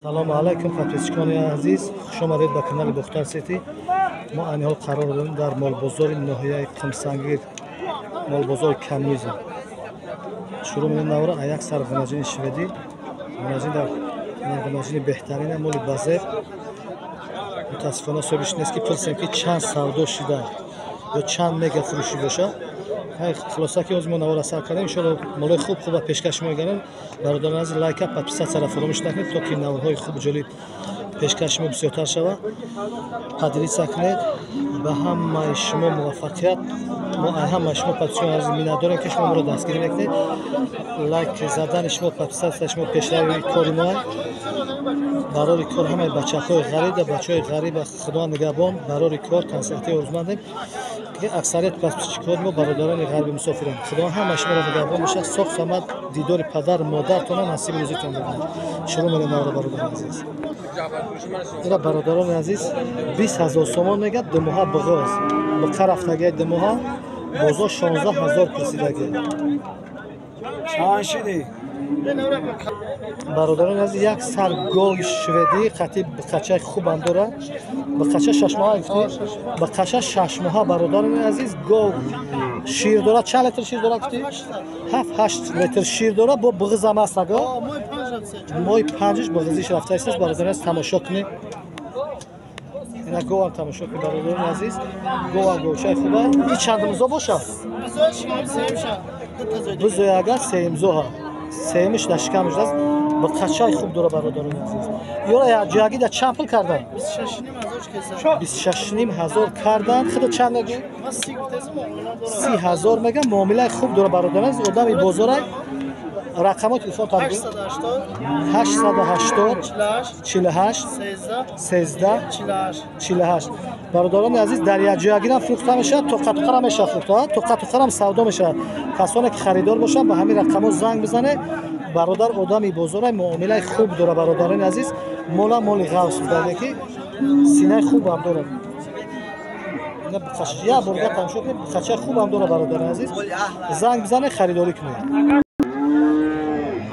Салому алайкум, подписчикони азиз, хуш омадед ба канали Бохтар Сити. Мо айни ҳол қарор дорем дар молбозори ноҳияи Қумсангир, молбозори Камизм. Шурӯъ менем навра а як сар ғунаҷини шведӣ. Ғунаҷин дар ғунаҷини беҳтарина, моли базеб. Мутаассифона соҳибиш нест, ки пурсем, ки чанд савдо шида ё чанд мега фурӯшӣ боша. Хулоса, ки ҳозир мо навора сар кардем, иншоалло молои хуб хуба пешкаш шумо мегардем. Бародарони азиз, лайка, подписатсияро фаромӯш накунед, то ки наворҳои хубу ҷолиб пешкаш шумо бисёртар шавад. Поделиться кунед. Ба ҳамаи шумо муваффақият. Мо ҳамаи шумо, подписчикони азиз, миннатдорем, ки шумо моро дастгирӣ мекунед. Лайк задани шумо, подписатсияи шумо пешрави кори мо. Барори кор ҳамаи бачаҳои ғариба, бачаҳои ғариба Худо нигаҳбон, барори кор тансиҳатӣ орзумандем, ки аксарият подписчикони мо бародарони ғарби мусофиранд. Худо ҳамаи шуморо нигаҳбон бошад, соғ самад дидори падар модартона насиби рӯзитон бигардад. Шурӯъ менем навро, бародарони азиз. Ира, бародарони азиз, 20 000 сомон мегӯяд, думоҳа буғоз. Буқа рафтагиа думоҳа, бозор 16 000 пурсидагӣ. Чанд шидӣ? Бародарони азиз, як сар гови шведӣ қати буқачаи хубам дорад. Буқача 6 моҳа гуфтӣ? Буқача 6 моҳа, бародарони азиз, гов шир дорад. Чанд литр шир дорад гуфтӣ? 7-8 литр шир дорад. Бо буғизам аст, ага? Моҳи панҷиш буғизиш рафтааст. Бародарони азиз, тамошо кунед. Ина говам тамошо кунед, бародарони азиз. Говам говчаи хуба. И чандумзо бошад? Бузои агар сеюмзоҳа, сеюмиш дар шикамаш аст. Буқачаи хуб дора, бародарони азиз. Ёра якҷоягӣ да чанд пул кардан? 26 500 кардан. Худо чанд мегӣ? 30 000 мегам. Муомилаи хуб дора, бародарони азиз, одами бозорай. Рақамҳои телефон таб: 880 48 13 48. Бародарони азиз, дар якҷоягирам фурӯхта мешавад, тоқатуқарам мешавад фурӯхта, тоқатуқарам савдо мешавад. Касоне ки харидор бошанд, ба ҳамин рақамҳо занг бизанед. Бародар одами бозора, муомилаи хуб дора. Бародарони азиз, мола моли ғавс будаде, ки синаи хубам дорад. Як борга тамошо кунед, қачаи хубам дора. Бародарони азиз, занг бизанед, харидорӣ кунед.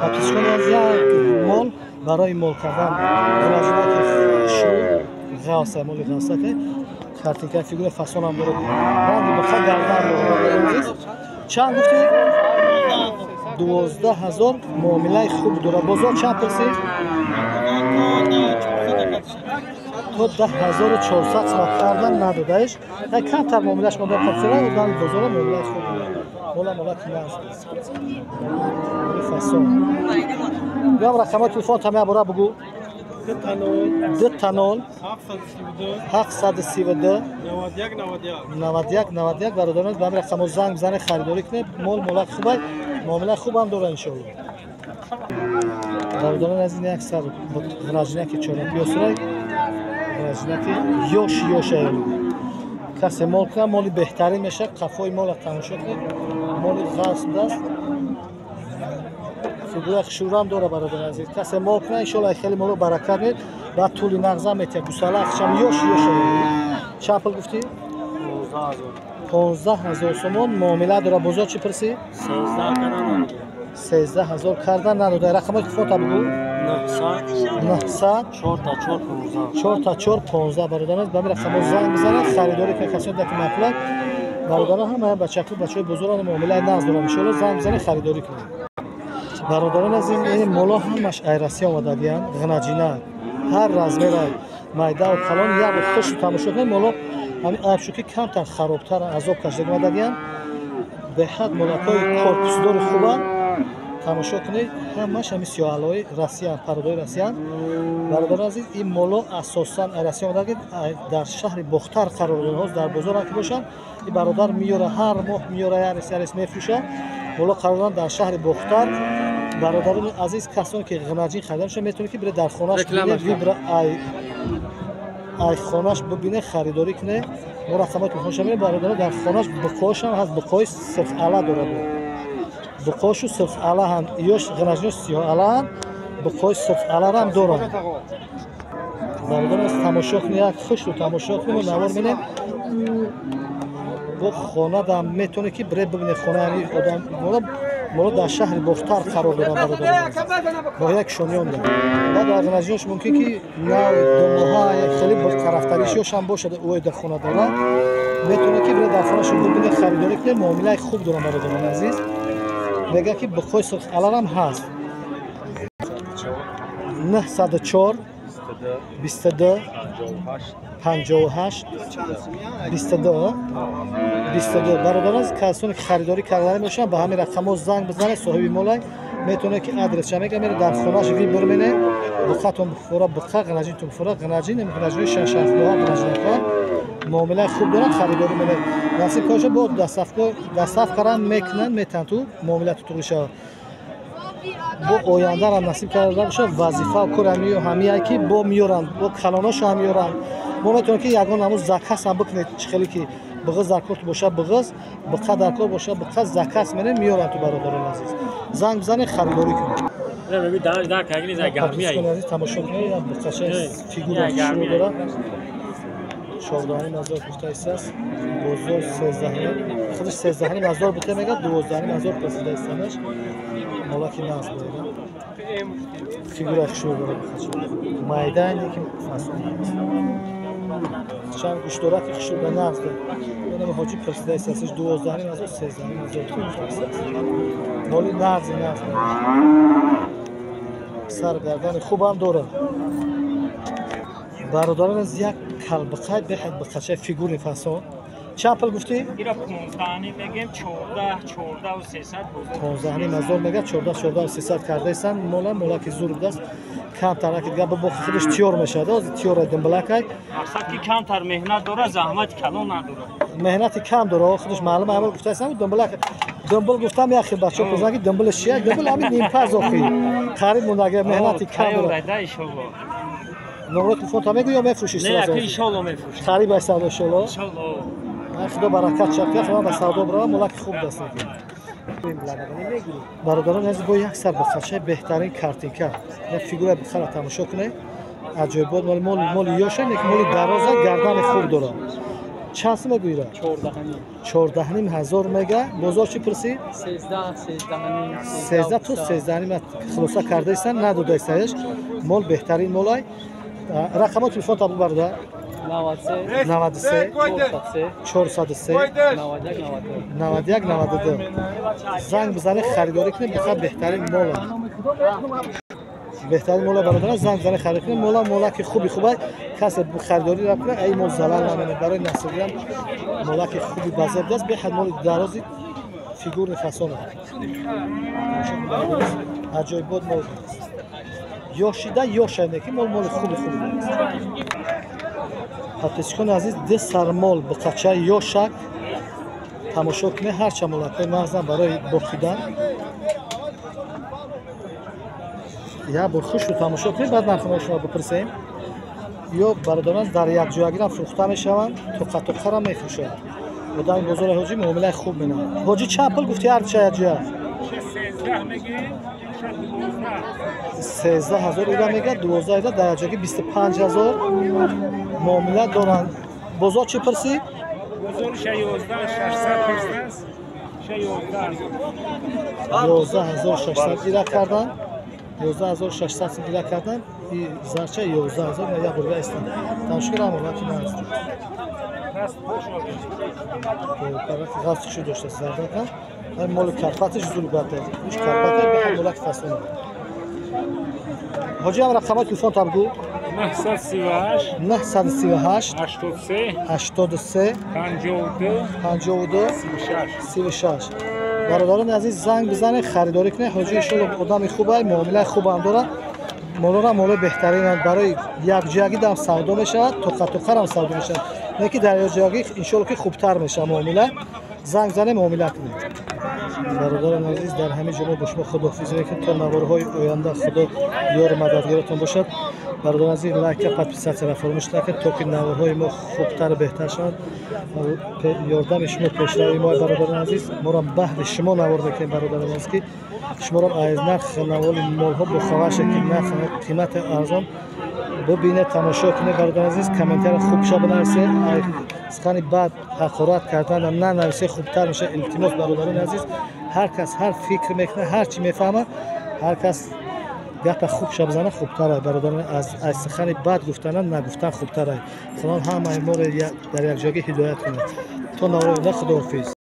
Подписчикони аз як мол барои мол кардан, ғулажинаки шу ғавса, моли ғавсаке, картинка, фигура, фасонам дорад, ранги буқа, гардан дорад. Бародарони азиз, чанд гуфтӣ? 12 000. Муомилаи хуб дорад. Бозор чанд пурсид? То 10 400 сомон кардан, надодаиш. Камтар муомилаш монда. Одами бозора, муомилаи хуб дорад. Мола мола киназ фасон. Биём, рақамҳои телефон там як бора бугӯ. 00 732 91 91. Бародарон, ба ҳамин рақамҳо занг бизанед, харидорӣ кунед. Мол молак хубай, муомилаи хубам дорад, иншоалло. Бародарон азиз, як сар ғражинаки чорапиёсурай, ғражинаки ёш ёшай. Касе мол кунад, моли беҳтарин мешавад. Қафои мола тамошо кунед, моли ғавс будааст, фигура хушурам дора. Бародари азиз, касе мол кунад, иншоалло хеле моло баракат мед, баъд тӯли нағзам метиҳад. Гусала ахшам ёш ёша. Чанд пул гуфтӣ? 15 000 сомон. Муомила дора. Бозор чӣ пурсӣ? 13 000 кардан, надода. Рақамҳои телефонта бугӯ. 900 4 4 15. Бародарон, ба ҳамин рақамҳо занг бизанед, харидорӣ кунед. Касоне ки маъқулад, бародарон, ҳама бачаку бачаҳои бозоранд, муомилаи нағз доранд. Иншоалло занг бизанед, харидорӣ кунед. Бародарон аз ин моло ҳамаш ай Россия омадагиянд. Ғнаҷина ҳар размера, майдаву калон. Як бор хушу тамошо кунед моло. Ҳамин айб ки камтар харобтар, азоб кашида омадагиянд. Беҳад молакҳои корпусдори хубанд. Тамошо кунед, ҳамаш ҳамин сиёҳалои Россиян, пародои Россиян. Бародарон азиз, ин моло асосан Россия омадаги, дар шаҳри Бохтар қарор доранд. Ҳозир дар бозор ки бошанд, ин бародар меёра, ҳар моҳ меёра, ярес ярес мефурӯшад. Моло қарор доранд дар шаҳри Бохтар. Бародарони азиз, касоне ки ғнаҷин харида мешавад, метавонед ки бире дар хонаш вибра, ай хонаш бибине, харидорӣ куне. Мо рақамҳои телефонша мебинем. Бародарон, дар хонаш буқошам ҳаст, буқои сирхала дорад. Буқошу сирхала ҳам, ёш ғнаҷинош сиёҳалаанд, буқои сирхаларам доранд. Бародарон, тамошо кунед, як хушу тамошо кунем, навор менем. Бо хонадам метавонед ки бире бибине хонаи одам. Моло дар шаҳри Бохтар қарор доранд бародарон. Ноҳияи Кишониён доранд. Баъд аз ғанаҷиёш мумкин ки нав думоҳа як хеле тарафтаришиёш ҳам бошад, ӯ дар хона дорад. Метавонад ки бира дар хонаашон бибинед, харидорӣ кунед, муомилаи хуб доранд бародарони азиз. Мегӯяд ки буқҳои сурх алалам ҳаст. 904 22 58 22 22. Бародарон, касоне ки харидорӣ кардани бошанд, ба ҳамин рақамҳо занг бизанед. Соҳиби молай метавонад ки адресша мега, мере дар хонааш вибр мене, буқатон бихӯра буқа, ғанаҷинтон бихӯра ғанаҷин, ғанаҷинои шашҳафтмоҳа ғанаҷинҳо муомилаи хуб доранд, харидорӣ мене. Насиб коша бо доставкарам мекунанд, метавонанд ту муомила тутуғӣ шавад. Бо ояндарам насиб карда бошад, вазифа кор ҳамияе ки бо меёранд, бо калоношо ҳам меёранд. Мо метавонем ки ягон ҳамун заказ ҳам бикунед, чӣ хеле ки буғиз дар кор бошад буғиз, буқа дар кор бошад буқа, заказ менем, меёранд ту бародарони азиз. Занг бизанед, харидорӣ кунед. Тамошо кунед, буқача фигура шурӯъ дорад. 14,5 ҳазор гуфта истааст. Бозор 13,5, худаш 13,5 ҳазор бута мегӯяд, 12,5 ҳазор пурсида истанаш. Молаки нағз бояд. Фигура хушрӯ дорад буқача. Майдане ки фасон аст. Чанд гӯш дорад ки хушрӯ ба нағз дорад. Инам ҳоҷи пурсида истааст, 12,5 ҳазор, 13,5 ҳазор гуфта истааст. Моли нағзи нағз. Сар гардани хубам дорад. Бародарон, аз як калбақай беҳад буқачаи фигури фасон. Чанд пул гуфтӣ? Ира 15 мегем, 14, 14 ва 300 бозор. 15,5 ҳазор мега, 14, 14 300 кардаистанд. Мола молаки зур будааст. Камтар ки дигар бо худаш тиёр мешавад. Ҳозир тиёра думбалакай. Мақсад ки камтар меҳнат дора, заҳмати калон надора. Меҳнати кам дора, худаш маълум аввал гуфтаистам думбалак. Думбул гуфтам як хел бачаҳо пурсанд ки думбулаш чия? Думбул ҳамин нимпаз охи. Қариб монда, меҳнати кам дора. Номро телефон та мегӯ ё мефурӯшӣ? Не, ака иншоалло мефурӯшам. Хариб ай савдо иншоалло. Иншоалло. Худо баракат шавад, ки ман ба савдо бировам, молаки хуб даст мекунам. Бародарон азиз, бо як сар буқачаи беҳтарин картинка, як фигураи буқаро тамошо кунед. Аҷоибот моли моли ёша, лекин моли дароза, гардани хуб дорад. Чанд сум мегӯира? 14,5 ҳазор мега. Бозор чӣ пурсид? 13 то 13,5 хулоса кардаистанд, надодаистаеш. Мол беҳтарин молай. Рақамҳои телефон та бародар. 93 403 91 92. Занг бизанед, харидорӣ кунед, буқа беҳтарин мола. Беҳтарин мола бародарон, занг бизанед, харидорӣ кунед. Мола молаки хуби хубай, касе харидорӣ ра кунад, ай мол залал намемонад. Барои насибиам молаки хуби базеб аст, беҳад моли дарози фигурни фасона. Аҷоибот мол ёшида ёшане ки мол моли хуби хуби аст. Подписчикони азиз, ду сармол буқачаи ёшак тамошо кунед, ҳарчанд молакҳои мағзам барои боқидан. Як бор хушу тамошо кунед, баъд нархҳои шумо бипурсем. Ё бародарон дар якҷоягирам фурӯхта мешаванд, тоқа-тоқарам мефурӯшанд. Одами бозори ҳоҷӣ муомилаи хуб менамояд. Ҳоҷӣ, чанд пул гуфти ҳарча якҷоя? 13 ҳазор ира мегӯяд, 12 ира, дар якҷоягӣ 25 ҳазор муомила доранд. Бозор чӣ пурсид? 11 600 ира кардан, 11 600 сум ира кардан. И зарча 11 000 як бурга истанд. Тамошогар амолати наст. Ғафти шу доштааст зардака. Моли карпатиш зур бад. Иш карпата беҳад молак фасона. Ҳоҷи, ҳам рақамҳои телефон та бигӯ. 938 938 83 83 52 52 36. 36. Бародарони азиз, занг бизанед, харидорӣ кунед. Ҳоҷи иншоалло одами хубай, муомилаи хубам дорад. Молора молои беҳтаринанд. Барои якҷоягӣ дам савдо мешавад, тоқа-тоқарам савдо мешавад. Не ки дар якҷоягӣ иншоалло ки хубтар мешавад муомила. Занг занед, муомила кунед. Бародарони азиз, дар ҳамин ҷо мо бо шумо худоҳофизӣ мекунем то наворҳои оянда. Худо ёру мададгоротон бошад. Бародарон азиз, лайка, подписаться фаромӯш накунед, то ки наворҳои мо хубтару беҳтар шаванд. Ёрдами шумо пешравии мо, бародарон азиз. Моро баҳри шумо навор мекунем, бародарон азиз, ки шуморо аз нарх наволи молҳо бохабар шед, ки нарх қимати арзон бубинед, тамошо кунед. Бародарон азиз, комментария хубша бинависед, сухани бад, ҳақорат кардан нанависед, хубтар мешавад. Илтимос, бародарони азиз, ҳар кас ҳар фикр мекунад, ҳар чӣ мефаҳмад, ҳар кас гапа хубша бизана, хубтар. Бародарон, аз сухани бад гуфтана нагуфтан хубтар. Худованд ҳамаи моро дар якҷоягӣ ҳидоят кунад. То навори оянда, худоҳофиз.